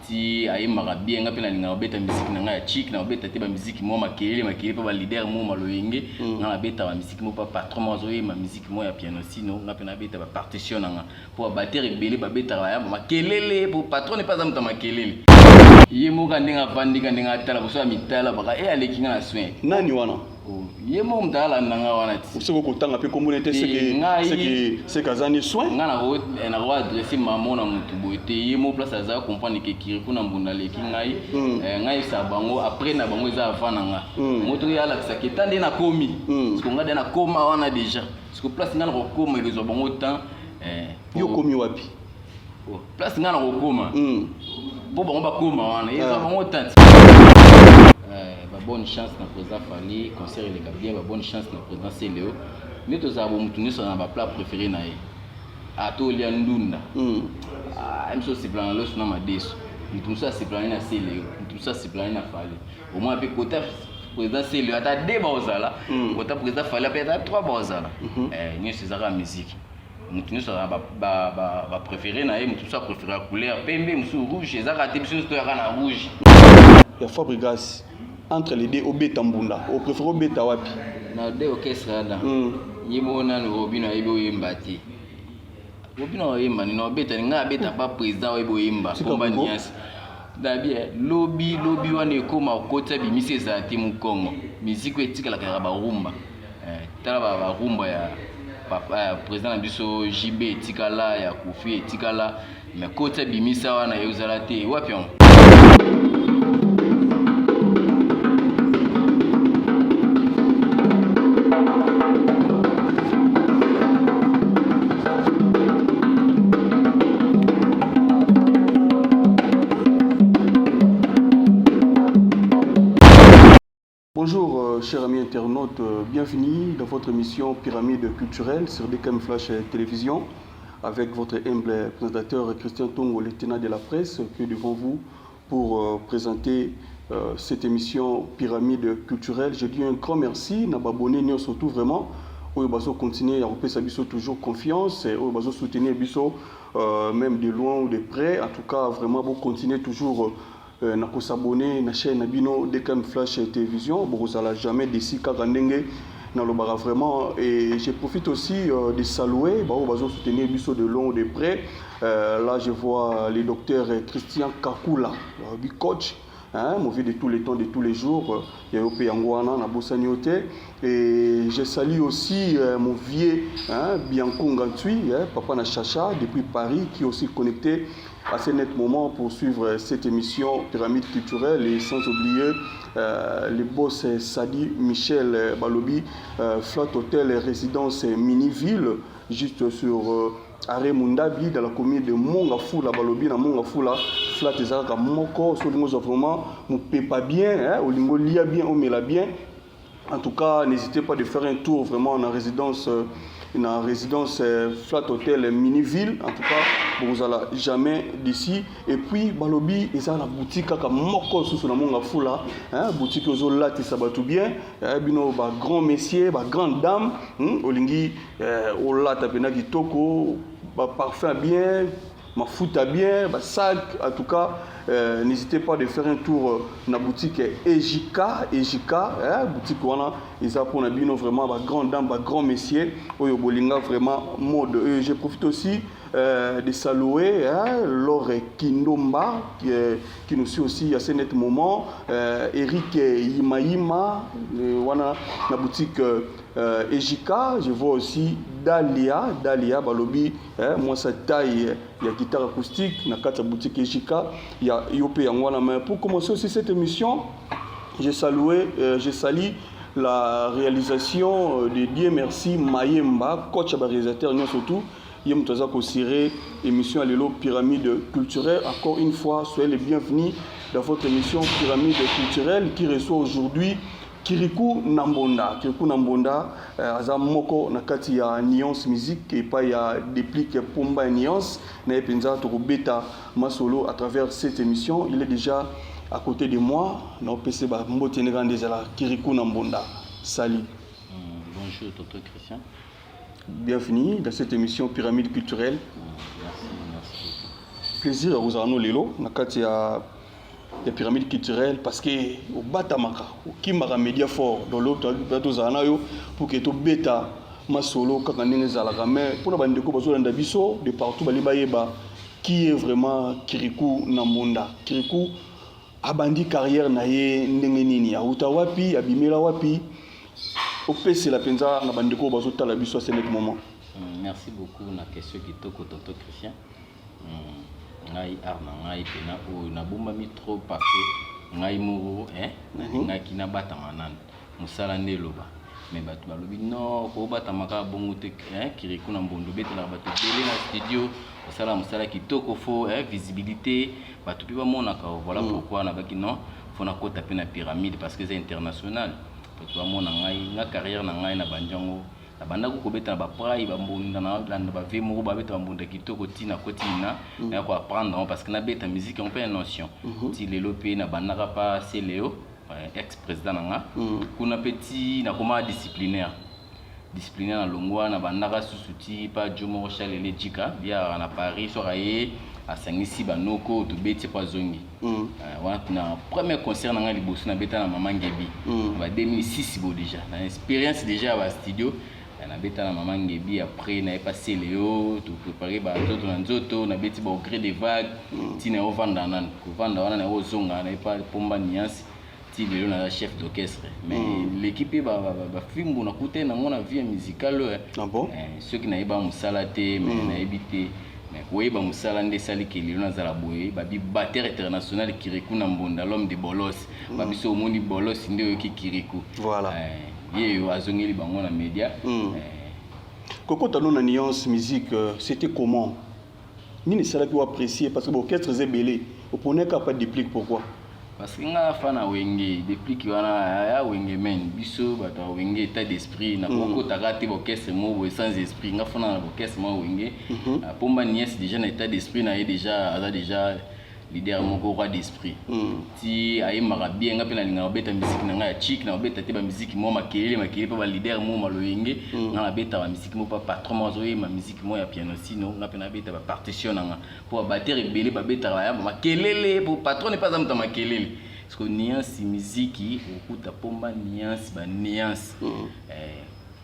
Ti ayembaka bien, nga pe nalingaka kobeta musique na nga ya chic, nakobeta te ba musique moko makelele makelele pa ba leader moko maloyenge. Nga nabeta ba musique moko pa patron moko azoyemba musique moko ya pianosino, nga pe nabeta ba partition na nga. Po ba batteur ebele babetaka ba makelele, po patron ne pe aza moto ya makelele. Ye moko kaka ndenge avandi kaka ndenge atala boso ya mitala baka e aleki nga na soin. Nani wana? Oh, ye moko moto alanda nga wana ti. Soki okotanga pe kombo ne te seke aza ni soin. Nga nako adresse mamo na mutu boye te, ye moko place aza comprendre ke Kirikou na Mbunda aleki ngai. Ngai yebisaka bango après na bango eza avant na nga. Moto ye alakisa ke ta nde nakomi. Parce que nga de nakoma wana déjà. Parce que place nga nakokoma ekozwa bango temps. Yo okomi wapi? Oh, place nga nakokoma. Po bango bakoma wana, ezwa bango temps. Ba bonne chance na président Fally, concert eleka bien, ba bonne chance na président Celeo. Nde tozala bo mutu nyonso na ba plat préféré na ye. Ata olia ndunda. Ah, miso osepela na loso na madesu. Mutu mosusu asepela na Celeo, mutu mosusu asepela na Fally. Au moins pe kota président Celeo ata deux baozala, kota président Fally pe ata trois baozala. Nyonso ezaka musique. Mutu nyonso azala ba préféré na ye, mutu mosusu a préféré couleur pembe, mosusu rouge, ezaka te biso nyonso toyaka na rouge. Ya Fabregas, entre les deux obeta mbunda, o préféré obeta wapi? Na deux orchestre wana. Ye moko nanu Robino ayebi oyemba te. Robino oyemba nini obeta ni nga abeta pa président oyebi oyemba komba niance. Dabi lobi lobi wana ekoma okotisa bimisi ezala te mukongo. Musique etikalaka ya ba rumba. Tala ba rumba ya papa président na biso JB etikala ya Kofi etikala mais kotisa bimisa wana ezala te wapi yango? Bonjour chers amis internautes, bienvenue dans votre émission Pyramide culturelle sur DKM Flash Télévision avec votre humble présentateur Christian Tongo, le tenant de la presse, qui est devant vous pour présenter cette émission Pyramide culturelle. Je dis un grand merci na abonné surtout vraiment oyo bazo continuer à repesa biso toujours confiance et oyo bazo soutenir biso même de loin ou de près. En tout cas vraiment vous continuer toujours na ko s'abonner na chaîne na bino DKM Flash Télévision, bokozala jamais déçu kaka ndenge na lobaka vraiment. Et je profite aussi de saluer ba oyo bazo soutenir biso de loin ou de près. Là je vois le docteur Christian Kakula, bi coach, hein, mauvais de tous les temps, de tous les jours. Ya yo pe yango wana na bosani yo te. Et je salue aussi mon vieux, hein, Bianco Ngantui, hein, papa na Chacha depuis Paris, qui est aussi connecté à ce net moment pour suivre cette émission Pyramide culturelle, et sans oublier le boss Sadi Michel Balobi, Flat Hotel Résidence Miniville, juste sur Arrêt Mundabi dans la commune de Mongafula. Balobi na Mongafula Flat ezalaka moko solingo vraiment mopepa bien, hein, olingo lia bien, omela bien. En tout cas, n'hésitez pas de faire un tour vraiment dans résidence Flat Hotel Miniville. En tout cas, vous allez jamais d'ici. Et puis, Balobi, ils ont la boutique kaka moko sous na Mongafula, hein, boutique ozo lati ça va tout bien. Hein, bino ba grand messieurs, ba grande dame, hein, olingi olata pena kitoko, ba parfum bien, mafuta bien, ba sac. En tout cas, n'hésitez pas de faire un tour na boutique EJK, EJK, hein, boutique wana eza pona bino vraiment ba grande dame, ba grand messieurs oyo bolinga vraiment mode. Et je profite aussi de saluer, hein, Laure Kindomba qui nous suit aussi à ce net moment, Eric Yimayima, wana na boutique EJK. Je vois aussi Dalia, Dalia Balobi, hein, moi sa taille il y a guitare acoustique na kati ya boutique EJK, il y a Yopé Yangwana. Mais pour commencer aussi cette émission, je salue la réalisation de Dieu merci Mayemba, coach ya réalisateur nyonso surtout. Ye moto aza kosire émission ya lelo Pyramide culturelle. Encore une fois, soyez les bienvenus dans votre émission Pyramide culturelle qui reçoit aujourd'hui Kirikou Nambonda. Kirikou Nambonda, aza moko na kati ya Nuance Musique et pas ya Déplique Pomba Nuance. Na ye penza tokobeta masolo à travers cette émission. Il est déjà à côté de moi. Na opese ba mbote ndeka ndezala Kirikou Nambonda. Salut. Bonjour Toto Christian. Bienvenue dans cette émission Pyramide culturelle. Merci, merci beaucoup. Plaisir ya kozala no lelo na kati ya Pyramide Culturelle, parce que obatamaka, okimaka média fort. Donc lelo tozala na yo pour que tobeta masolo kaka ndenge ezalaka. Mais mpona bandeko bazolanda biso de partout, bali bayeba qui est vraiment Kirikou na Mbonda. Kirikou abandi carrière na ye ndenge nini? Auta wapi? Abimela wapi? Opesela mpenza na bandeko oyo bazotala biso à ce net moment. Merci beaucoup na question kitoko, tonton Christian. Ngai, art na ngai mpena oyo nabombami trop, parce que ngai moko nalingaki nabatama nanu, mosala nde eloba. Mais bato balobi non, kobatama kaka bongo te. Kirikou na Mbondo, obetelaka bato ebele na studio, osala mosala kitoko, faut visibilité, bato mpe bamonaka. Voilà pourquoi nabaki non, faut nakota mpe na Pyramide, parce que eza international, bato bamona ngai. Nga, carrière na ngai nabandi yango, nabandaki kobeta na baprai bambunda, nalanda bave moko babeta bambunda kitoko. Ntina koti na naya koapprendre yango, parce que nabeta musique yango mpe ya notion. Ti lelo mpe nabandaka pa Celeo, ex président na nga. Kuna mpe ti nakoma disciplinaire, disciplinaire na longwa, nabandaka susu ti pa jo moko, Chalele Jika, biaka na Paris. Soki aye, asangisi banoko, tobeti po azongi. Wana na premier concert na ngai liboso nabeta na Mama Ngebi na ba 2006. Bo déjà na expérience déjà ya bastudio, nabeta na Mama Ngebi. Après nayepa Celeo, toprépare banzoto na nzoto, nabeti ba Au gré des vagues. Ntina ya ovanda nanu kovanda wana, naye ozonga, nayepa Pomba Niance. Ti lelo naza chef d'orchestre, mais l'équipe bafimbu nakuta nango na vie musicale oyo. Ah bon? Soki nayeba mosala te, mais nayebi te. Mais koyeba mosala nde esaliki lelo nazala boye. Babi batteur international Kirikou na Mbonda, l'homme de Bolos. Babiso omoni Bolos nde oyoki Kirikou. Ye oyo azongeli bango na média. Kokota no na Nuance Musique, c'était comment? Nini esalaki oapprécier? Parce que baorchestre eza ebele, oponeka pa Déplique, pourquoi? Parce que nga fa na Wenge. Déplique wana ya Wenge men, biso bato ya Wenge, état d'esprit. Nakokotaka te baorchestre moko boye sans esprit. Nga fana na baorchestre moko Wenge. Pomba Nies déjà na état d'esprit na ye, déjà aza déjà leader moko, roi d'esprit. Ti ayembaka bien, nga mpe nalingaka kobeta misiki na ngai ya chik. Na kobeta te bamisiki moko makelele makelele mpo baleader moko maloyenge. Nga nabeta bamisiki moko pa patron moko azoyemba misiki moko ya piano. Sino nga mpe nabeta bapartition na nga, mpo babatteur ebele babetaka bayamba makelele, po patron mpe aza moto ya makelele. Parce que Nuance Miziki, okuta Pomba Nuance, banuance.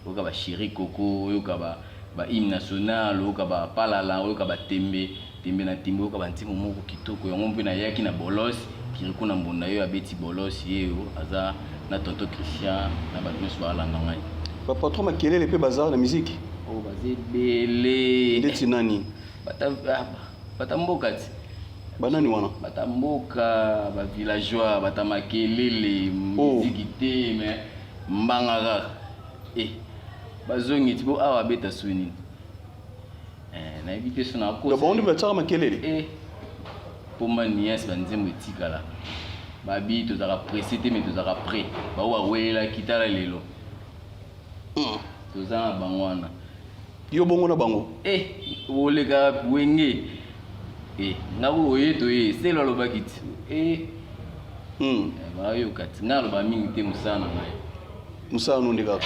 Oyoka bachéri koko, oyoka ba hymne national, oyoka bapalala, oyoka batembe tembe na tembe, oyoka bantimbo moko kitoko. Yango mpe nayaki na Bolos. Kirikou na Mbonda oyo abeti Bolos, ye oyo aza na tonton Christian na bato nyonso baalanda ngai. Bapatron makelele mpe baza na musique? Oyo baza ebele. Ndeti nani? Bata mboka ti. Banani wana? Bata mboka, bavillageois, bata makelele. Oh. Miziki te, mais mbanga kaka e bazongi ti bo awa abeta so nini. Nayebi te so. Donc bango nde batiaka makelele? E Pomba Nias, banzembo etikala. Babi tozalaka pressé te, mais tozalaka prêt. Bao bawelelaki, tala lelo toza na bango wana. Yo bongo na bango? E oleka Wenge e nga oye toye selo alobaki ti e. Bayoka ti nga aloba mingi te, mosala na ngai. Mosala no nde kaka.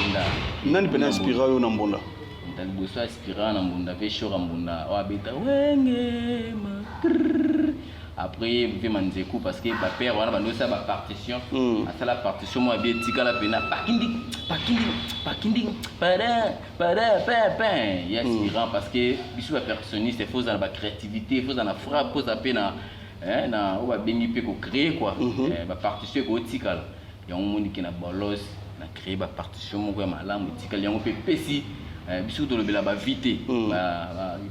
Mbonda. Nani mpena inspira yo na Mbonda? Moto liboso aspira na Mbonda mpe Shora Mbonda oyo abeta Wenge ma trrr. Après mpe Manzeku, parce que bapère wana bando osala bapartition. Asala partition moko abi etikala mpena pakindi pakindi pakindi para para pin pin ye aspirant. Parce que biso bapercussionniste, faut ozala na bacréativité, faut ozala na frappe, faut ozala mpe na na oyo babengi mpe kocréer quoi. Bapartition ekotikala. Yango moniki na Bolos na créer bapartition moko ya malamu etikali. Yango mpe epesi biso tolobela bavi te.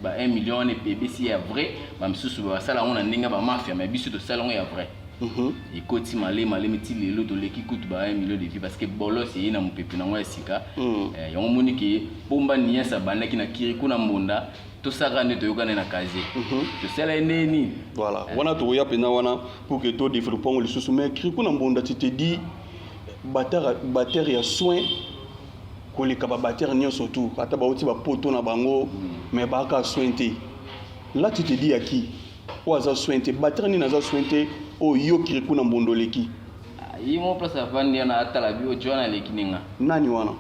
Ba 1 million wana epesi ya vrai. Bamisusu basala yango na ndenge ya bamafia, mais biso tosala yango ya vrai. Ekoti malema malema ti lelo toleki kutu ba 1 million de vues, parce que Bolos eye na mopepe nango ya sika. Yango moni ke Pomba Nias abandaki na Kirikou na Mbonda. Tosalaka nde toyokani na casier. Tosala ye nde nini. Voilà, wana tokoya mpena wana pour que todéveloppe yango lisusu. Mais Kirikou na Mbonda, tu te dis batteur ya soin koleka babatteur nyonso tu, ata bauti bapoto na bango, mais baka soin te. Là, tu te dis ya qui oyo aza soin te? Batteur nini aza soin te oyo yo Kirikou na Mbondo oleki? Ah, ye mo place avandi wana, atala bi oyo wana aleki ninga. Nani wana?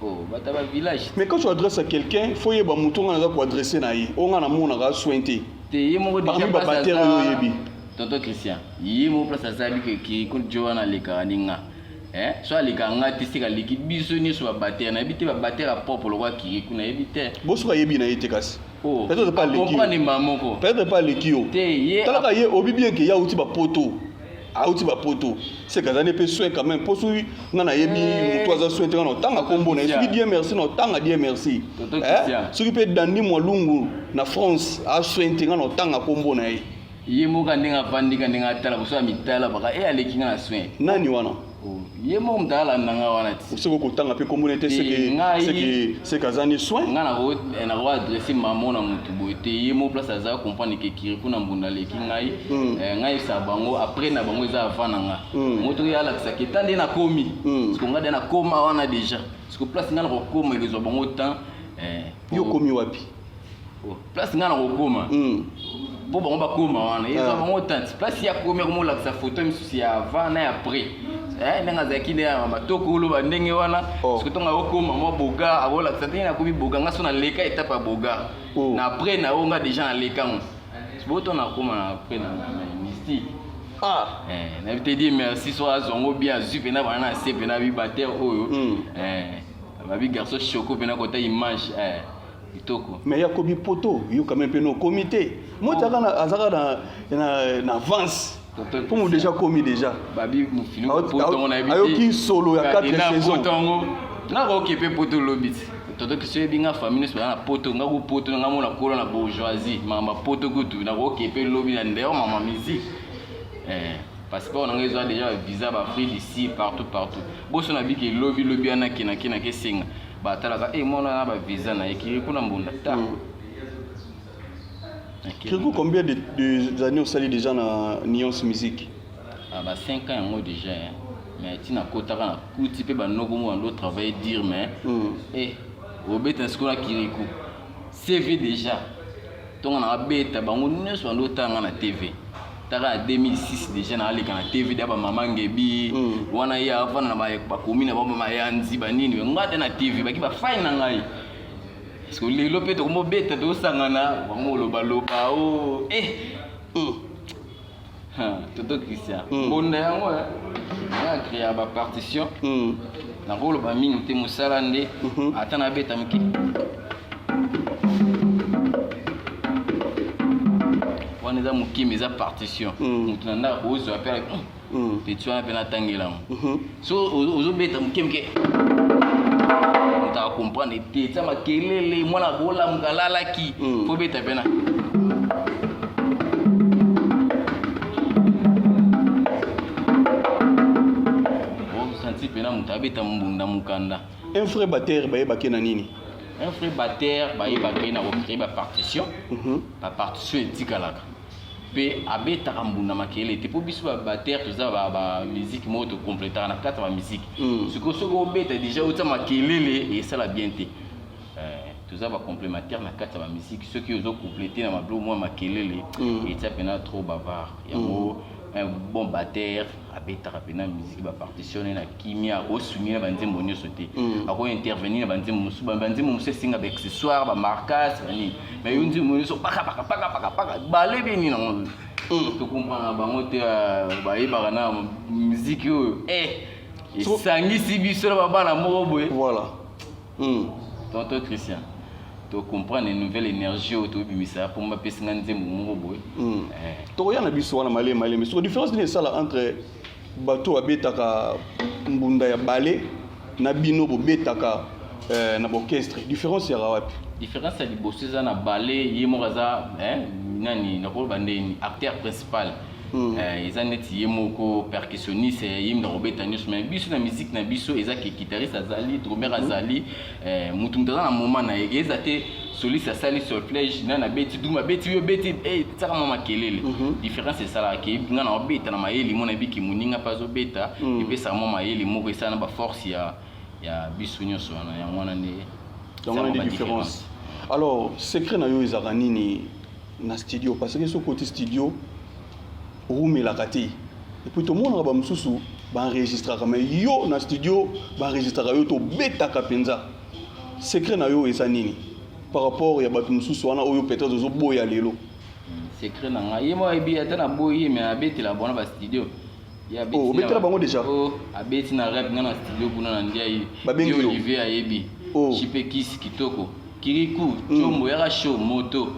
Oh, bato ya bavillage. Mais quand tu adresses à quelqu'un, faut yeba moto nga naza koadresse na ye. Oyo nga namonaka soin te. Te, ye moko déjà parmi babatteur oyo oyebi. Tonton Christian, ye moko place azali ke Kirikou jo wana alekaka ni nga. Eh, so alekaka nga te, seka aleki biso nyonso babatteur. Nayebi te babatteur ya propre lokola Kirikou, nayebi te. Bosoki ayebi na ye te kasi. Oh, peut-être pas aleki yo. Comprendre mbala moko. Peut-être pas aleki yo. Te, ye talaka ye obi bien ke ye auti bapoto. Auti bapoto. Seka azali mpe soin quand même. Mpo soki nga nayebi moto aza soin te, nga na otanga kombo na ye. Soki Dieu merci, na otanga Dieu merci. Tonton Christian. Soki mpe Dandi Mwalungu na France a soin te, nga na otanga kombo na ye. Ye moko ndenge avandika, ndenge atala boso ya mitala baka e aleki nga na soin. Nani wana? Oh, ye moko moto alanda nga wana ti. Soki okotanga mpe kombo na ye te, seke aza ni soin. Nga nako adresse mamo na motu boye te. Ye moko place aza comprendre ke Kirikou na mbunda aleki ngai. Ngai yebisaka bango après na bango eza avant na nga. Moto oyo alakisaka eta nde nakomi. Parce que nga nde nakoma wana déjà. Parce que place nga nakokoma ekozwa bango temps. Yo okomi wapi? Oh, place nga nakokoma. Po bango bakoma wana, ezwa bango temps. Place ya komi akomolakisa photo misusu ya avant na ya après. Ndenge azalaki nde ya matokolo ba ndenge wana. Parce que ntongo akokoma mwa boga, akolakisa ndenge nakomi boga, nga so naleka étape ya boga. Na après na oyo nga déjà naleka ngo. Boto nakoma na après na mystique. Nayebi te, Dieu merci, so azwa yango bien, azwi mpena bana na se mpena bibater oyo. Babi garçon choco mpena kota image. Kitoko. Mais yakobi poto yo quand même mpe nokomi te. Moto azaka na avance. Tonton Po mo déjà komi déjà. Babi mofili poto yango nayebi te. Ayoki solo ya 4 saisons. Poto yango nakoki mpe poto lobi ti. Tonton Christian, oyebi nga famille nyonso baza na poto, nga ku poto nga mona kolo na bourgeoisie, makambo ya poto kutu nakoki mpe lobi na ndeo mama musique. Passeport na nga ezwa déjà ba visa ba Afrique d'ici partout partout. Boso na biki lobi lobi wana kena kena kesenga. Batalaka mwana na ba visa na ye Kirikou na mbunda ta. Kirikou, combien de années osali déjà na Nuance Musique? Ah, ba 5 ans yango déjà, hein. Mais tina kotaka na kuti pe banoko mo bando travailler dire mais obeta sikoyo na Kirikou. CV déjà. Tonga na beta bango nyonso bando tanga na TV. Taka na 2006 déjà na aleka na TV da ba mama ngebi. Wana ye avanda na ba komi na ba mama ya nzi ba nini nga te na TV baki ba fine na ngai. Parce que lelo pe tokomo beta tosangana bango loba loba o Ha, Toto Christian. Mbonda yango, eh. Nga créer ba partition. Na koloba mingi te, mosala nde. Ata na beta moke. Wana eza moke, mais eza partition. Moto na ndako ozwa pe ala, petit wana pe natangela yango. So ozobeta moke moke, moto akomprendre te, tia makelele, mwana bolamuka alalaki. Fo beta pe na osanti pena moto abeta mbunda mokanda. Un vrai batteur bayebaki na nini? Un vrai batteur bayebaki na kocréer bapartition. Bapartition etikalaka mpe abetaka mbunda makelele te, mpo biso babatteur toza bamusique moko tocomplétaka na kati ya bamusique. Sikoyo soki obeta déjà otia makelele, esala bien te. Toza bacomplémentaire na kati ya bamusique. Soki ozocompléter na mablo mwa makelele, etia mpena trop bavard yango. Un bon batteur abetaka mpena musique bapartition na kimia, akosumi na banzembo nyonso te, akointervenir na banzembo mosusu. Banzembo mosusu esenga baaccessoire, bamarcas, banini, mais yo nzembo nyonso paka paka paka paka paka balebi nini nango, tokomprendre bango te. Bayebaka na musique oyo esangisi biso na babana moko boye. Voilà. Tonton Christian, tocomprendre nouvelle énergie oyo tobimisa mpo bapesinga nzembo moko boye. Tokoya na biso wana malemi malemi. Soko différence nini esala entre bato babetaka mbunda ya bale na bino bobetaka na baorchestre? Différence yaka wapi? Différence ya liboso eza na bale, ye moko aza nani, nakoloba ndeni, acteur principal. Eza neti ye moko percussionniste, ye mutu akobeta nyonso. Mais biso na musique na biso eza ke guitariste azali, drummer azali, mutu mutu aza na moment na ye. Eza te soliste asali solfège, nani abeti drum, abeti yo beti, tiaka mwa makelele. Différence esalaka ke nga na obeta na mayeli mo nayebi ke moninga mpe azobeta, epesaka mwa mayeli moko, esala na baforce ya biso nyonso wana. Yango wana nde. Yango wana nde différence. Alors, secret na yo ezalaka nini na studio? Parce que soki oti studio, orumelaka te. Et puis tomonaka bamosusu baenregistraka, mais yo na studio baenregistraka yo, tobetaka mpenza. Secret na yo eza nini par rapport ya bato mosusu wana oyo peut-être ozoboya lelo? Secret na ngai, ye moko ayebi. Ata naboyi ye, mais abetela bango na bastudio. Ye abeti. Oh, obetela bango déjà? Oh, abeti na rep nga na studio kuna na Ndiaye. Babengi yo? Olivier ayebi. Oh. Chipe Kisi kitoko, Kiriku, Tshombo yaka show moto,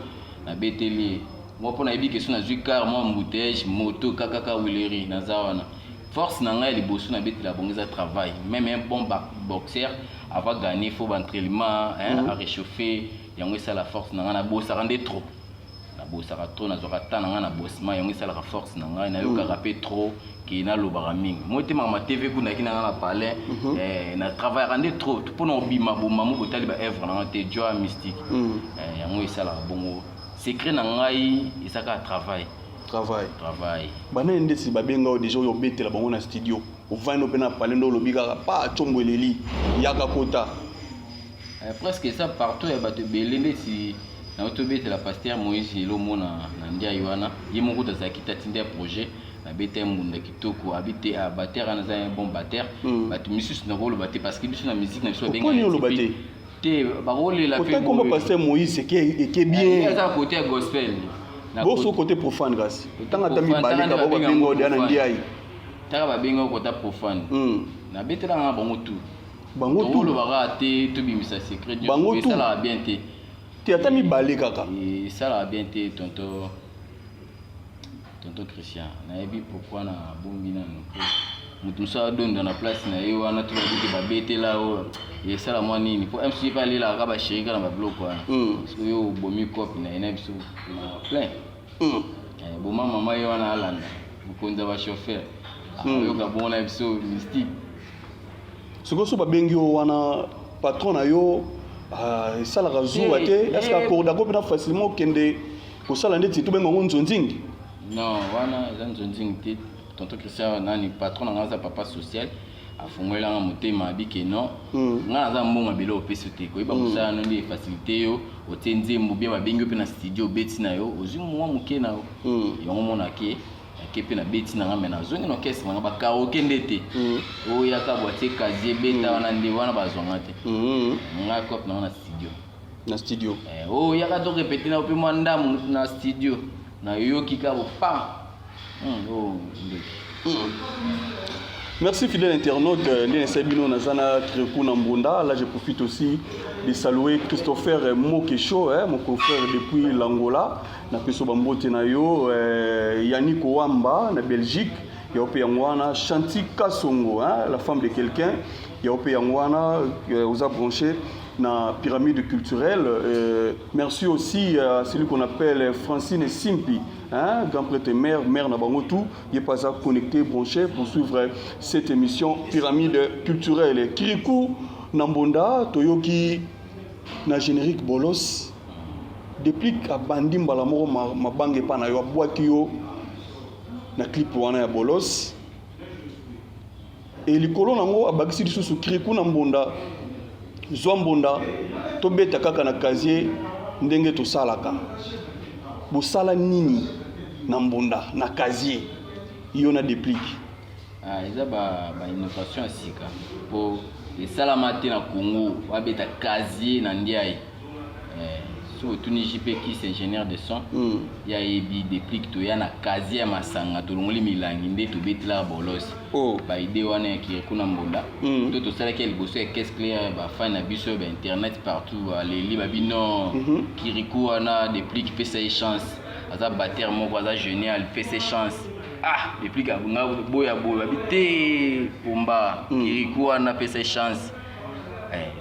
nabeteli ye mwa mpo nayebi ke so nazwi car, mwa embouteillage, moto kakaka wileri naza wana. Force na ngai ya liboso nabetela bango eza travail. Même un bon boxeur, avant gagner, faut baentraînement, hein, à réchauffer. Yango esala force na ngai. Nabosaka nde trop, nabosaka trop, nazwaka temps na ngai na bosima. Yango esalaka force na ngai. Nayokaka mpe trop ke nalobaka mingi mo te. Makambo TV kuna naki na ngai na palais, na travaillaka nde trop mpona kobima bomamo. Botali baœuvre na ngai te, joa mystique. Yango esalaka bongo. Secret na ngai eza kaka travail. Travail. Travail. Banani ndeti babenga oyo déjà, oyo obetela bango na studio, ovandi mpe na palais, nde olobi kaka pa Tshombo eleli, yaka kota? Presque eza partout ya bato ebele. Ndeti nauti tobetela pasteur Moïse Elomo na Ndiaye wana, ye moko tazalaki tati nde ya projet. Nabeta ye mbunda kitoko, abi te batteur wana aza un bon batteur. Bato misusu nakoloba te, parce que biso na musique na biso Oponi oloba te? Te, bakolela. Mpe kombo pasteur Moïse eke bien. Aza côté ya gospel. Boso côté profane, kasi ntango ata mibale ka bao babenga oyo na Ndiaye. Taka babenga kota profane, nabetelanga bango tout. Bango tout. Olobaka te, tobimisa secret. Bango tout. Esalaka bien te. Te, ata mibale kaka. Esalaka bien te, tonton Christian. Nayebi pourquoi na bombi nano, po moto mosusu adonda na place na ye wana to babiki babetela oyo esala mwa nini, po mc mpe alelaka kaka basheri kaka na babiloko wana. Soki oyo obomi cope na ye na biso plein. Boma mama ye wana alanda mokonzi ya bachauffeur, ayoka bongo na biso mystique. Sikoyo so babengi yo wana, patron na yo esalaka zuwa te? Est ce que accordako mpena facilement okende kosala ndeti tobenga yango nzonzingi? Non, wana eza nzonzingi te, tonton Christian. Nani patron na ngai aza papa social, afungolelanga motema, abi ke non, ngai naza mbongo ebele opesi te. Koyeba mosala no nde efacilité yo, otie nzembo bien, babengi yo mpe na studio, obeti na yo, ozwi mwa moke na yo. Yango monake ake mpe nabeti na nga, me nazongi na orchestre nanga. Bakaraoke nde te, oyaka boatie casier, beta wana nde wana bazwanga te. Nga cope nanga na studio. Na studio. Oyo yaka to répété na mpe mwa ndambu na studio, nayoki kaka pa oyo ndeki. Merci, fidèle internaute. Ndenge Sabino Nazana Krekou Mbunda. Là, je profite aussi de saluer Christopher Mokesho, hein, mon confrère depuis l'Angola. Na peso bambote na yo, Yannick Owamba, na Belgique. Ya ope yango Chanti Kasongo, hein, la femme de quelqu'un. Ya ope yango oza branché na pyramide culturelle. Merci aussi à celui qu'on appelle Francine Simpi, hein, grand prêtre, mère, mère na bango tout, il est pas connecté, branché pour suivre cette émission Pyramide culturelle. Kirikou Nambonda, toyoki na générique Bolos, depuis abandi mbala moko mabange epa na yo, abwaki yo na clip wana ya Bolos, e likolo nango abakisi lisusu Kirikou na Mbonda, zwa mbonda, tobeta kaka na casier ndenge tosalaka. Bosala nini na mbonda na casier, yo na Déplique? Ah, eza ba innovation ya sika, mpo esalama te na Congo babeta casier na Ndiaye. So otuni JP Kis, ingénieur de son, ye ayebi. Déplique, toya na casier ya masanga, tolongoli milangi nde tobetelaka Bolos. Baide wana ya Kirikou na Mbonda, to tosalaki ya liboso ya caisse claire. Bafani na biso bainternet partout aleli, babi non, Kirikou wana, Déplique, pesa ye chance, aza batteur moko aza génial, pesa ye chance. Ah, Déplique nga boya boya, babi te, pomba. Kirikou wana, pesa ye chance.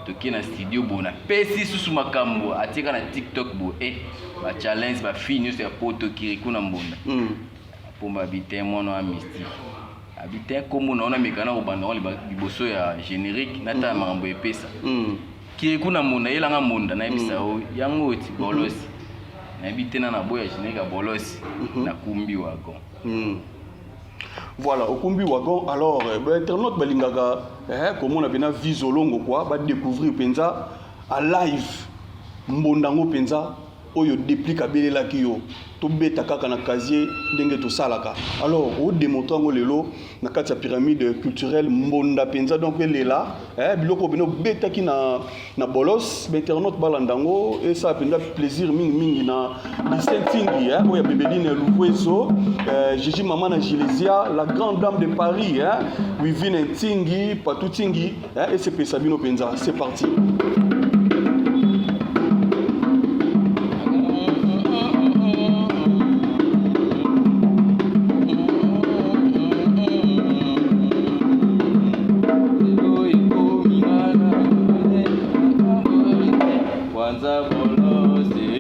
Tokie na studio boye, napesi susu makambo, atieka na TikTok boye, bachallenge, bafille nyonso ya poto, Kirikou na Mbonda. Pomba abi te, mwana wa mystique abi te, nkombo na wana meka na kobanda ngo liboso ya générique, natala makambo epesa. Kirikou na Mbonda, yelanga mbonda, nayebisa o yango ti Bolosi, nayebi te na boya générique ya Bolosi, nakumbi wagon. Voilà, okumbi wagon. Alors bainternaute balingaka komona mpena visolongo kua badécouvrir mpenza a live mbonda yango mpenza oyo Déplique abelelaki yo. Tobeta kaka na casier ndenge tosalaka. Alors odemontre yango lelo na kati ya pyramide culturelle mbonda mpenza, donc elela biloko bino obetaki na bolos, bainternaute balanda yango, esala mpenza plaisir mingimingi na Lucien Tingi, oyo ya Bebeline Luvuezo, Gigi Mama na Gilesia, la grande dame de Paris, Wivine Ntingi, Patou Tingi, esepesa bino mpenza. C'est parti. Kwanza bolosi.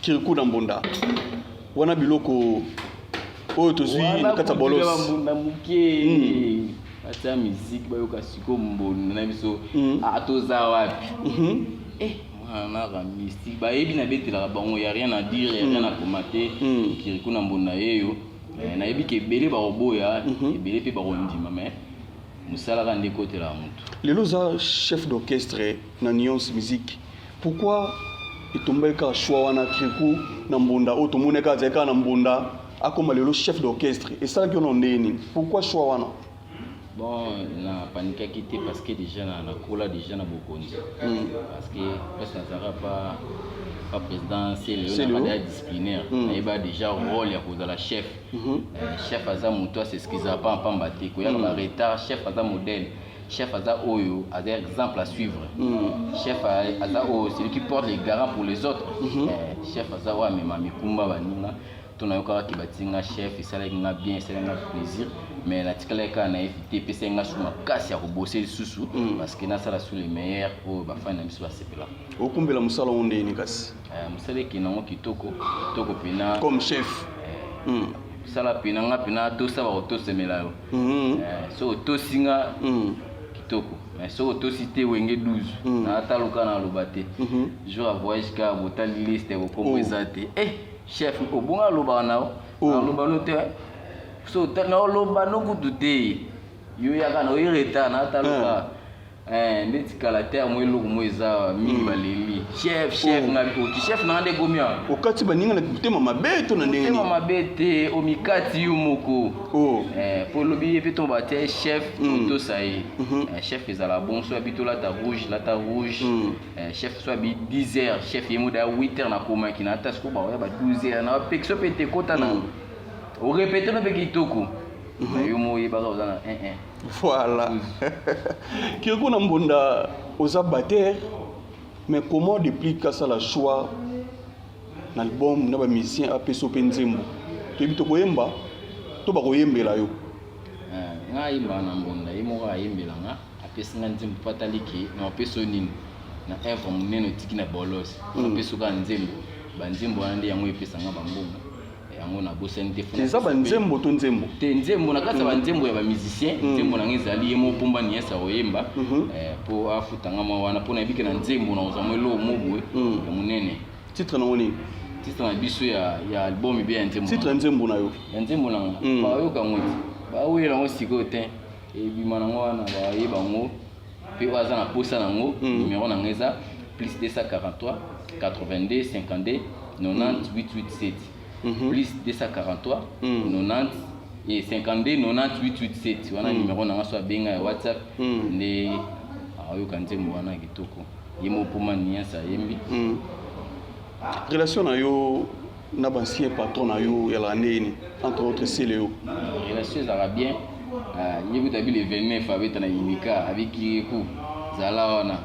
Kirikou na mbonda wana, biloko oyo tozwi na kati ya bolos. Mbonda moke batia musique, bayoka sikoyo mbonda na biso. Ah, toza wapi? Eh, mwana ka mystique, bayebi nabetelaka bango, ya rien à dire, ya rien à commenter. Kirikou na mbonda yeyo. Nayebi ke ebele bakoboya, ebele mpe bakondima, mais mosalaka nde ekotelaka motu. Lelo oza chef d'orchestre na Nuance Musique. Pourquoi etombaki kaka choix wana, Kirikou na mbonda oyo tomoni kaka azali kaka na mbonda, akoma lelo chef d'orchestre? Esalaki yo na ndenge nini? Pourquoi choix wana? Bon, napanikaki te parce que déjà nakola déjà na bokonzi, parce que place nazalaka pa président Celeo. Celeo. Nakada ya disciplinaire. Nayeba déjà rôle ya kozala chef. Chef aza moto as'excusaka pa pamba te, koyaka baretard. Chef aza modèle, chef aza oyo aza exemple à suivre. Chef aza oyo, celui qui porte les garants pour les autres. Chef aza oyo amema mikumba baninga. To nayokaka ke batie nga chef, esalaki nga bien, esalaki nga plaisir, mais natikalaki kaka na te, epesaki nga su makasi ya kobose lisusu, parce que nasala su le meilleur oyo bafani na biso basepelaka. Okumbela mosala ngo ndeni kasi? Mosala ekende yango kitoko kitoko mpena. Comme chef. Sala mpena nga mpena tosa bakotosemela yo. So otosi nga, kitoko, mais soki otosi te, wenge 12. Naataluka naloba te. Jour ya voyage kaka botali liste, kokombo eza te. Eh, chef obonga alobaka na yo. Aloba no te, so naoloba no kutu te, yo yaka na oyi retard, naataluka. Ndeti kala te, mo eloko mo eza mingi, baleli chef, chef. Nga oki chef nanga nde ekomi awa. Okati baninga na motema mabe to na ndenge motema nini? Mabe te, omikati yo moko. Po olobi ye mpe ntongo batia ye chef, otosa ye. Chef ezala bon, so abi tolata rouge, lata rouge. Chef so abi 10 heures, chef ye mo daya 8 heures nakomaki na ata sikoyo baoya ba 12 heures na bapekisa mpe te, kota na orépéter no mpe kitoko na yo mo, oyebaka oza na 1 1. Voilà. Kirikou na mbonda, oza batteur, mais comment Deplick asala choix na album na bamusicien, apesa mpe nzembo? Toyebi tokoyemba to bakoyembela yo? Nga ayembaka na mbonda, ye moko ayembela nga, apesi nga nzembo mpo ataliki na opesi oyo nini na œuvre monene otiki na bolos. Apesi kaka nzembo, banzembo wana nde yango epesa nga bambongo, yango nabosani te. Eza banzembo to nzembo? Te, nzembo na kati ya banzembo ya bamusicien. Nzembo nanga ezali ye moko Pomba Niese akoyemba mpo afutanga mwa wana, mpo nayebike na nzembo na kozwa mwa eloko mo boye ya monene. Titre nango nini? Titre na biso ya album be ya nzembo? Titre ya nzembo na yo. Ya nzembo nanga, bayoka yango te, bawela yango sikoyo te, ebima nango wana, bayeba yango mpe oyo aza na posa nango. Numéro nanga eza plus 243 82 52 90 887. Plus 243 90 et 52 90 887, wana numéro nanga. So abenga ya WhatsApp, nde ayoka nzembo wana kitoko, ye mo mpoma niance ayembi. Relation na yo na baancien patron na yo yalaka ndeni, entre autres Celeo? Relation ezalaka bien. Ye kuta abi le 29 abeta na Imika, abiki ku zala wana.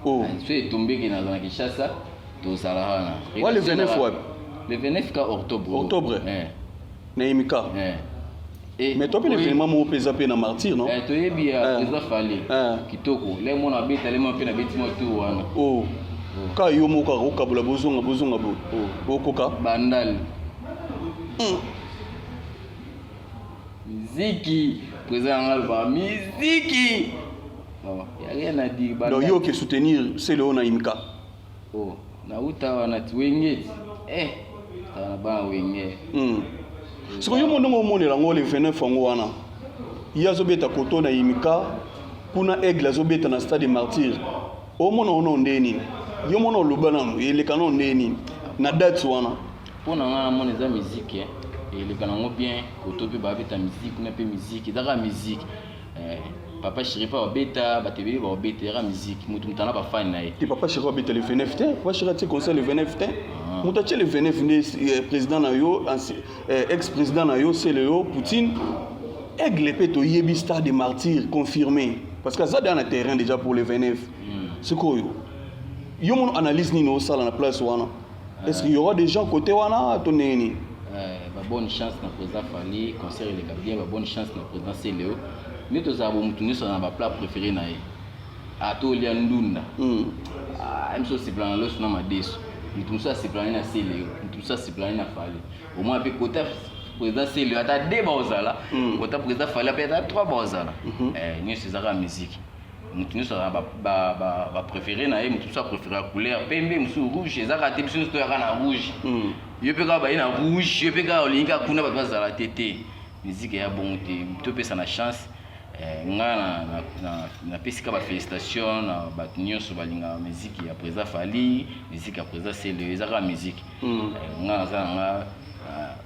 So etombeki naza na Kinshasa, tozala wana. Wa le 29 wapi? Le 29 ka octobre. Octobre. Na Imika. Mais toi mpe l'événement moko mpe eza mpe na Martyr, non? Toyebi ya président Fally. Kitoko le mona abeta le mona mpe nabeti mwa tour wana. Oh. Ka yo moko kaka okabola, bozonga bozonga boye, okoka? Bandali. Miziki, président nanga alobaka miziki. Bon, y a rien à dire. Donc yo oke soutenir Celeo na Imka? Oh, nauta wana ti Wenge ti. Eh, tala na bana Wenge. Sikoyo yo mo ndenge omonela yango le 29 yango wana, ye azobeta koto na Imika, kuna Aigle azobeta na Stade Martyr, omona ono nde nini? Yo mona oloba nano eleka nano nde nini na date wana? Mpo na ngai, namona eza musique, eleka nango bien. Koto mpe babeta musique, kuna mpe musique, eza kaka musique. Papa Chéri mpe babeta, bato ebele babeta, ezaka musique, motu moto ana bafani na ye. Te, Papa Chéri abeta le 29 te. Papa Chéri atie concert le 29 te. Moto atie le 29 nde président na yo, ex président na yo Celeo Poutine. Aigle mpe toyebi Stade de Martyr confirmé, parce que aza déjà na terrain déjà pour le 29. Sikoyo yo mono analyse nini osala na place wana? Est ce qu'il y aura des gens côté wana to ndenge nini? Babonne chance na président Fally, concert eleka bien. Babonne chance na président Celeo. Nde tozala bo, motu nyonso na baplat préféré na ye. Ata olia ndunda, miso osepela na loso na madeso, motu mosusu asepela na Celeo, motu mosusu asepela na Fally. Omona mpe kota président Celeo ata de baozala, kota président Fally mpe ata trois baozala. Nyonso eza kaka musique, motu nyonso azala bapréféré na ye. Motu mosusu apréféré ya couleur pembe, mosusu rouge. Eza kaka te biso nyonso toyaka na rouge, yo mpe kaka baye na rouge, yo mpe kaka olingi kaka kuna bato bazala te. Te, musique eya bongo te. Topesa na chance. Nga napesi ka bafélicitation na bato nyonso balingaka musique ya président Fally, musique ya président Celeo. Eza kaka musique. Nga naza na nga,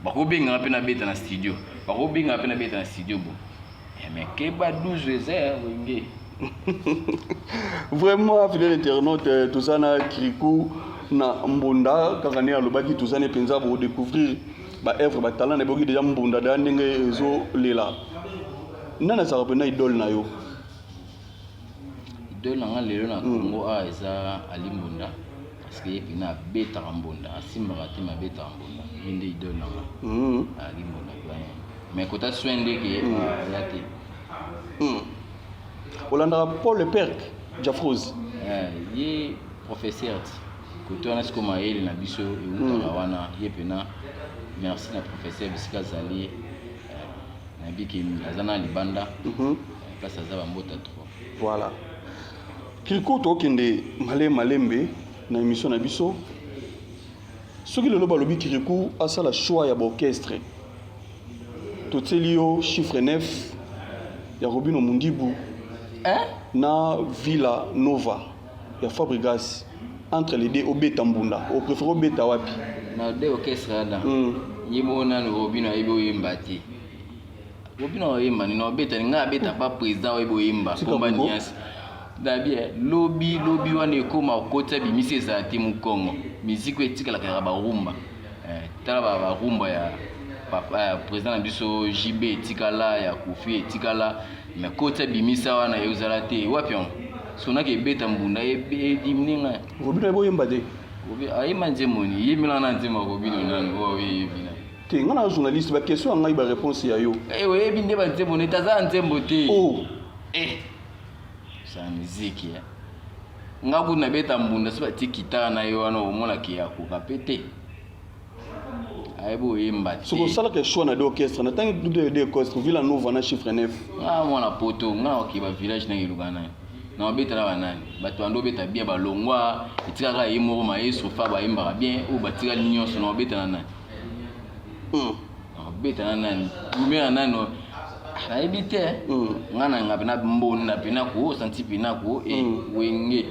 bakobenganga mpe nabeta na studio, bakobenganga mpe nabeta na studio. Bo mais keba, 12 eza ya Wenge. Vraiment, fidèle internaute, toza na Kirikou na mbunda. Kaka nde alobaki, toza ne mpenza bodécouvrir baœuvre, batalent na eboki déjà mbunda da ndenge ezolela. Nani azalaka mpenza idole na yo? Idole na nga lelo na Congo awa eza Ali Mbunda, parce que ye mpena abetaka mbunda, asimbaka te, me abetaka mbunda. Ye nde idole na nga. Ali Mbunda doyen, mais kota soin ndeke ya te. Olandaka Paul Perk Jafrose? Ye professeur ti kote wana. Sikoyo mayele na biso eutaka wana. Ye mpena, merci na professeur bisika azali. Nayebi ke aza na libanda, place aza, bambota trop. Voilà, Kirikou, tokende malembe malembe na émission na biso. Soki lelo balobi Kirikou asala choix ya baorchestre, totieli yo Chiffre 9 ya Robino Mundibu na Villa Nova ya Fabregas, entre les deux obeta mbunda, opréféré obeta wapi? Na de orchestre wana, ye moko nanu Robino ayebi oyemba te. Robino oyemba nini? Obeta ngai abeta pa président oyebi oyemba. Komba niasi dabi lobi lobi wana ekóma okoti abimisi ezala te. Mokongo miziki oyo etikalaka yaka barumba. Tala barumba ya président na biso JB etikala, ya Kofi etikala, mais koti abimisa wana ezala te. Wapi yango sonaki ebeta mbunda edimine ngai. Robino ayebi oyemba te? Ayemba nzembo ni yembelanga na nzembo ya Robino nanu oyo oyebi na. Te, ngai na journaliste, baquestion ya ngai, baréponse ya yo. Oyebi nde banzembo neti aza na nzembo te. Oh. Sa miziki nga kutu nabeta mbunda so batie kitara na ye wana, omonaki akoka mpe te, ayebi oyemba te. Soki osalaka choix na de orchestre, na ntangi de orchestre Villa Nova na Chiffre 9? Nga mwana poto, nga oke bavillage ndenge eluka nani na babeta na banani. Bato bando obeta bien balongwa, etikaka ye moko maestro fa bayembaka bien. Oyo batikali nyonso na babeta na nani? Na babeta na nani? Lume na nani? Nayebi te. Nga na nga mpena mbonda mpena ko santi mpena ko Wenge.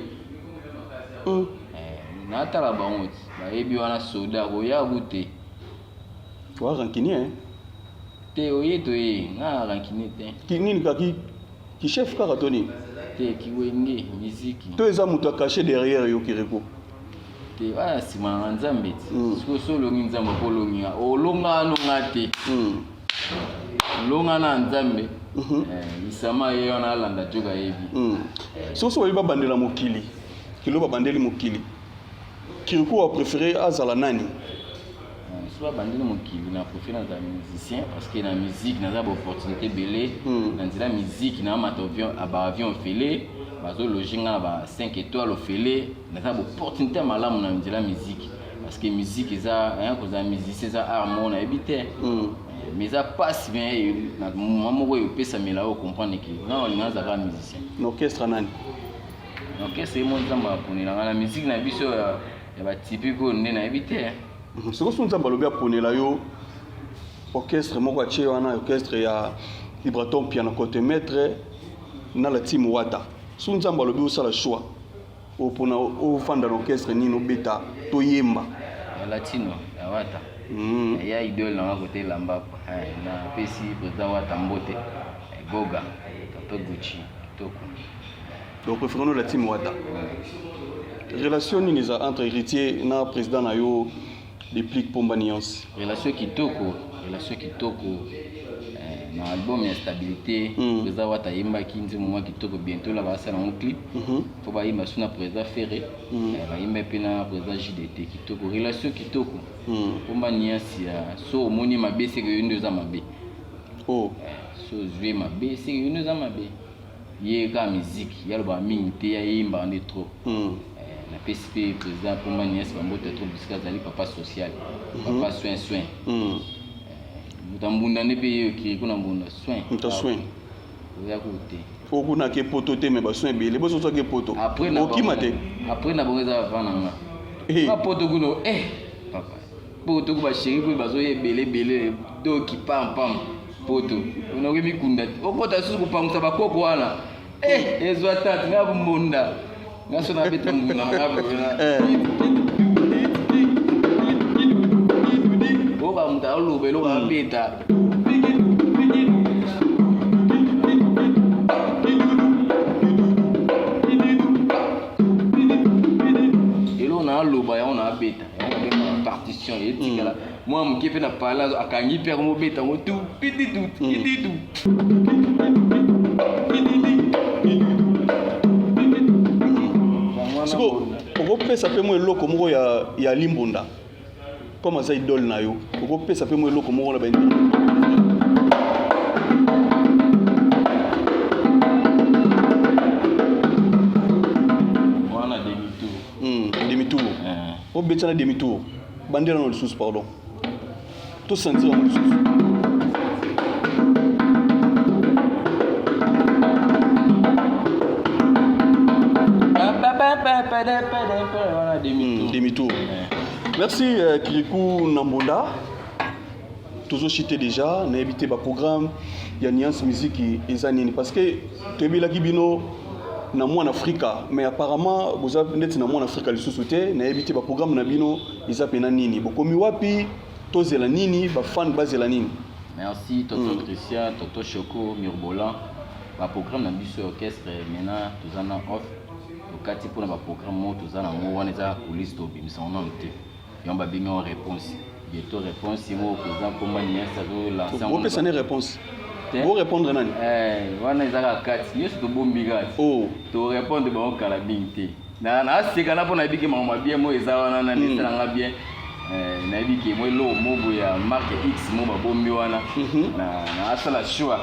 Natala bango ti bayebi wana soda koya ku te. Oa rancunier? Te, oye toye, nga na rancunier te. Nini kaki ki chef kaka to nini? Te, kiwenge miziki. To eza moto acaché derrière yo, Kirikou? Te, wana nsima na Nzambe ti. Sikoyo so olongi Nzambe, mpo olongi nga, olonga alonga te. Longa na Nzambe. Isama ye wana alanda joka yebi. Soki so bayebi babandela mokili kilo, babandeli mokili, Kirikou apréféré azala nani? So babandeli mokili, na préféré nazala musicien, parce que na musique naza baopportunité ebele. Na nzela musique naamata baavion ofele, bazologe nga na ba 5 étoiles ofele. Naza baopportunité ya malamu na nzela musique, parce que musique eza, kozala musicien eza art moko nayebi te. Mais eza pasi, mais na moment moko oyo epesamela oyo comprendre ke nga nalinga nazalaka musicien. Na orchestre nani? Na orchestre ye mo Nzambe aponela nga na musique na biso ya batypique oyo nde nayebi te. Sikoyo so Nzambe alobi aponela yo orchestre moko, atie wana orchestre ya Ibraton Piano côté maître na la team Wata, so Nzambe alobi osala choix opona ofanda na orchestre nini, obeta toyemba? Ya latino ya Wata. Ya idole nanga kote elamba, napesi président Wata mbote, Goga Tonto Gucci kitoko. Donc préférons la team Wata. Relation nini eza entre Héritier na président na yo Déplique Pomba Nuance? Relation kitoko, relation kitoko. Na album ya Stabilité, président Wata ayembaki nzembo mwa kitoko. Bientôt la basala yango clip. Fo bayemba so na président Ferre. Bayemba mpe na président JDT. Kitoko, relation kitoko. Pomba Nuance ya so omoni mabe, seke yo nde oza mabe. Oh. So ozwi mabe, seke yo nde oza mabe. Ye kaka musique, ye alobaka mingi te, ye ayembaka nde trop. Napesi mpe président Pomba Nuance bambote trop bisika azali, papa social, papa soin soin. Moto ya mbunda nde mpe ye okiri kuna mbunda soin. Moto ya soin. Oya kuku te. Po kuna ake poto te, me basoin ebele bososo ake poto. Okima te. Après na bango eza bava na nga. Nga poto kuna, eh papa, poto ku bachéri mpe bazoya ebele ebele, doki pam pam. Poto onakoki mikunda te, okota susu kopangusa bakoko wana. Eh, ezwa tante nga mbunda, nga so nabeta mbunda na nga oyoka moto aloba eloko abeta. Eloko na aloba, yango na abeta, yango babengaka partition. Etikala mwa moke mpe na pala akangi mpe akomobeta yango tu pititu pititu. Siko okopesa mpe mwa eloko moko ya limbunda, comme aza idole na yo, okopesa mpe mwa eloko moko na ba Wana demi tour. Demi tour. Obetisa na demi tour, bandela na lisusu, pardon, tosentir yango lisusu. Wana demi tour. Demi tour. Merci Kirikou Nambonda. Tozochite déjà, nayebi te baprogramme ya Nuance Musique eza nini, parce que toyebelaki bino na Mwana Afrika, mais apparemment boza neti na Mwana Afrika lisusu te. Nayebi te baprogramme na bino eza mpena nini, bokomi wapi, tozela nini, bafan bazela nini? Merci Toto Christian, Toto Choco Mirbolan. Baprogramme na biso ya orchestre, maintenant toza na off, tokati mpona baprogramme moko toza nango wana, eza coulisse, tobimisa ngo nano te. Yango babengi yango réponse. Bientôt réponse ye moko président Pomba Nuance azolancer yango. Bopesa ne réponse, borépondre nani? Wana eza kaka kati nyonso tobombi kati. Oh. Torépondre bango kala mingi te. Naseka na mpo nayebi ke makambo bien mo eza wana nani esalanga bien. Nayebi ke mo eloko moko ya marque X mo babombi wana. Nasala choix.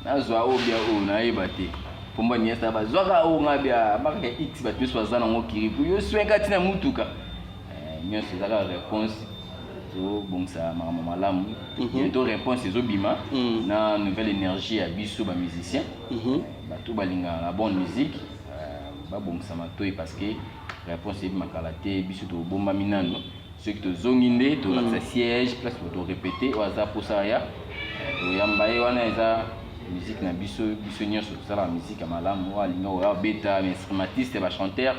Nazwa oyo bia oyo nayeba te. Pomba Nuance bazwaka oyo nga bia marque X, bato nyonso baza nango. Kiriku yo soin kati na mutuka. Nyonso eza kaka réponse, tobongisa makambo malamu. Bientôt réponse ezobima na nouvelle énergie ya biso bamusicien. Bato balingaka na bonne musique, babongisa matoi, parce que réponse eyebima kala te. Biso tobombami nano, soki tozongi nde tolakisa siège, place po torépété. Oyo aza mposa ya toyamba ye wana, eza musique na biso. Biso nyonso tosalaka musique ya malamu. Oyo alinga oyo abeta instrumentiste, bachanteur,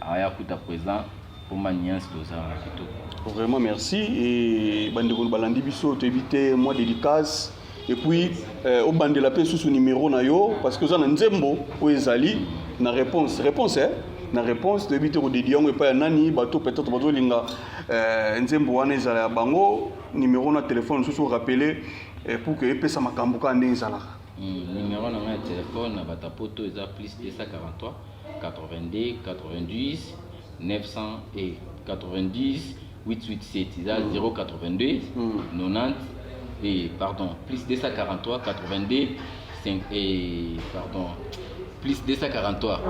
aya kuta présent Pomba Nuance, tozalaka kitoko. Vraiment merci. Et bandeko balandi biso, toyebi te mwa dédicace et puis obandela mpe susu numéro na yo, parce que oza na nzembo oyo ezali na réponse, réponse, eh? Na réponse, toyebi te kodédier yango epai ya nani. Bato peut-être bazolinga nzembo wana ezala ya bango. Numéro na telefone mosusu orappeler pour que epesa makambo kaka ndenge ezalaka. Numéro na ngai ya telefone na bato ya poto eza plus 243 82 90 900 et 90 887. Eza 082 90 et pardon, plus 243 82 5 et pardon, plus 243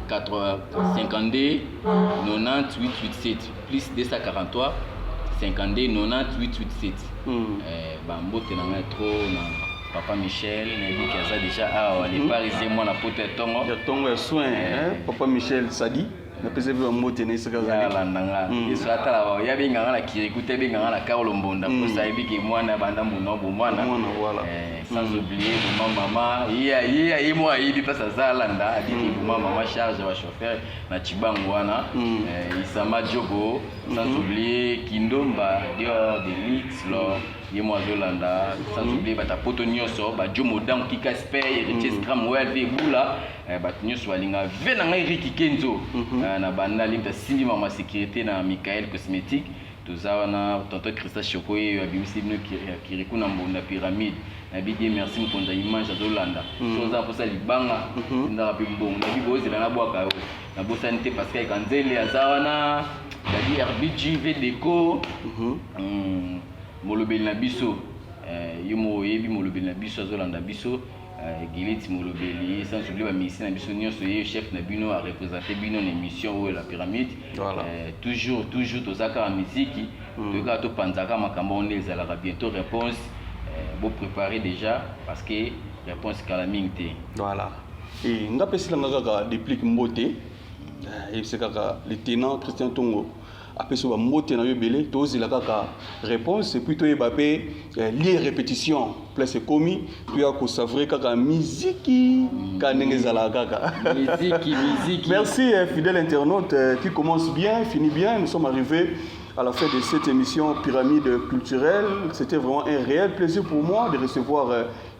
4 52 90 887, plus 243. 52 90 887. Bambote na ngai trop na papa Michel, nayebi ke aza déjà awa, le Parisien, mwana poto ya ntongo. Ya ntongo ya soin, hein? Papa Michel Sadi, napesi mpe bambote na esika azali. Alanda nga. Yesu atala, yabenganga na Kiriku te, abenganga na Carlo Mbonda, mposa ayebi ke mwana banda mbuna bomwana. Mwana, voilà. Sans oublier boma mama, ye ye mo ayebi place aza, alanda, abiki boma mama charge ya bachauffeur na Cibango wana. Isama Diogo, sans oublier Kindomba Dior de Lix Lor, ye mo azolanda, sans oublier bato ya poto nyonso, bajo Modango, Kika Sper, Héritier Scramwell, mpe Ebula, bato nyonso balinga ve na ngai Riki Kenzo. Na banda limite asimbi mama sécurité na Michael Cosmétique, toza wana. Tonton Christa Shoko, ye oyo abimisi bino Kiriku na Mbonda Pyramide, nayebi die. Merci, mokonzi ya image azolanda. So oza mposa libanga, tindaka mpe mbongo, nayebi bozela na bwaka yo. Nabosani te Pascal Kanzele aza wana, dadi RBG Vdeco, molobeli na biso, yo mo oyebi molobeli na biso azolanda biso, Gileti molobeli, sans oublier bamisi na biso nyonso, ye chef na bino areprésente bino na émission oyo La Pyramide. Voilà. Toujours toujours toza kaka miziki, toyei kaka topanzaka makambo oyo nde ezalaka. Bientôt réponse, bopréparer déjà parce que réponse kala mingi te. Voilà, e nga apesilanga kaka déplique mbote, eyebisi kaka le tenant Christian Tongo apesi yo bambote na yo ebele. Tozela kaka réponse et puis toyeba mpe lieu répétition place ekomi, toya kosavre kaka miziki kaka ndenge ezalaka kaka. Miziki, miziki. Merci, fidèle internaute, qui commence bien, finit bien. Nous sommes arrivés à la fin de cette émission Pyramide culturelle. C'était vraiment un réel plaisir pour moi de recevoir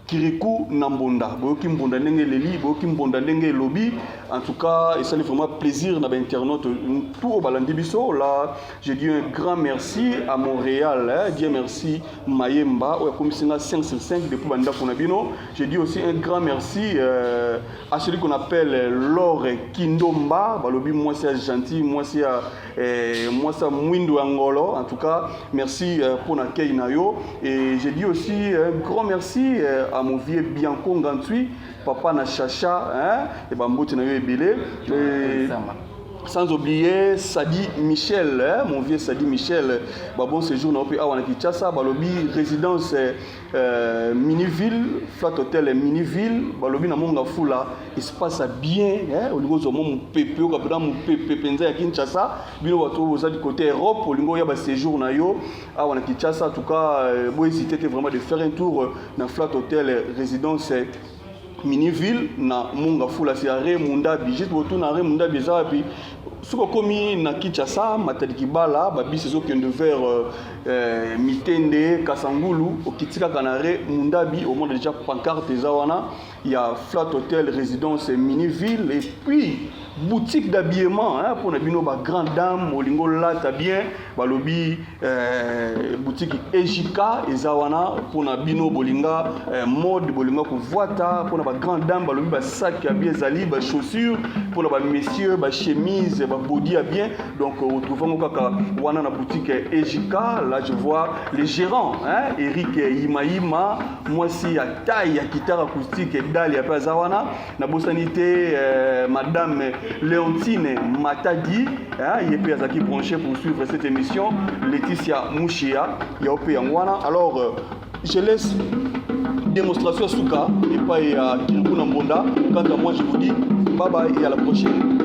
Kirikou Nambonda. Boyoki Mbonda ndenge leli, boyoki Mbonda ndenge elobi. En tout cas, esali vraiment plaisir na bainternaute tout oyo balandi biso. Là, je dis un grand merci à Montréal, hein. Dieu merci Mayemba, oyo akomisi nga 5 sur 5 depuis bandako na bino. Je dis aussi un grand merci à celui qu'on appelle Laure Kindomba, balobi mwasi ya gentil, mwasi ya mwindo ya ngolo. En tout cas, merci pour l'accueil na yo. Et je dis aussi un grand merci à mon vieux Bianco Ngantui, papa na Chacha, hein, et bambote na yo ebele. Et sans oublier Sadi Michel, hein, mon vieux Sadi Michel, bah, bon séjour na ope awa na Kinshasa, balobi résidence Miniville, Flat Hotel Miniville, balobi na Monga Fula, espace à bien, hein, olingo zo mo pepe okapena mopepe mpenza ya Kinshasa. Bino bato oyo boza du côté Europe, olingo oya ba séjour na yo awa na Kinshasa, en tout cas, bo hésiter te vraiment de faire un tour na Flat Hotel résidence Miniville na Monga Fula, c'est arrêt Mundabi, juste botuna arrêt Mundabi eza wapi. Soki okomi na Kinshasa, Matadi Kibala, babisi ezokende vers Mitende, Kasangulu, okiti kaka na arrêt Mundabi, omona déjà pancarte eza wana ya Flat Hotel résidence Miniville. Et puis boutique d'habillement, hein, mpona bino bagrande dame olingi olata bien, balobi boutique Ejk eza wana mpona bino bolinga mode, bolinga kovwata, mpona bagrande dame, balobi basac ya bien ezali, bachaussure mpona bamessieurs, bachemise, babody ya bien. Donc retrouve yango kaka wana na boutique Ejk. Là, je vois les gérants, hein, Eric Yimayima, mwasi ya taille ya guitare acoustique dali ya mpe aza wana. Nabosani te madame Léontine Matadi, hein, ye mpe azalaki branché pour suivre cette émission. Laetitia Mouchia ya mpe yango wana. Alors je laisse démonstration ya suka epai ya Kirikou na Mbonda. Quant à moi, je vous dis bye bye et à la prochaine.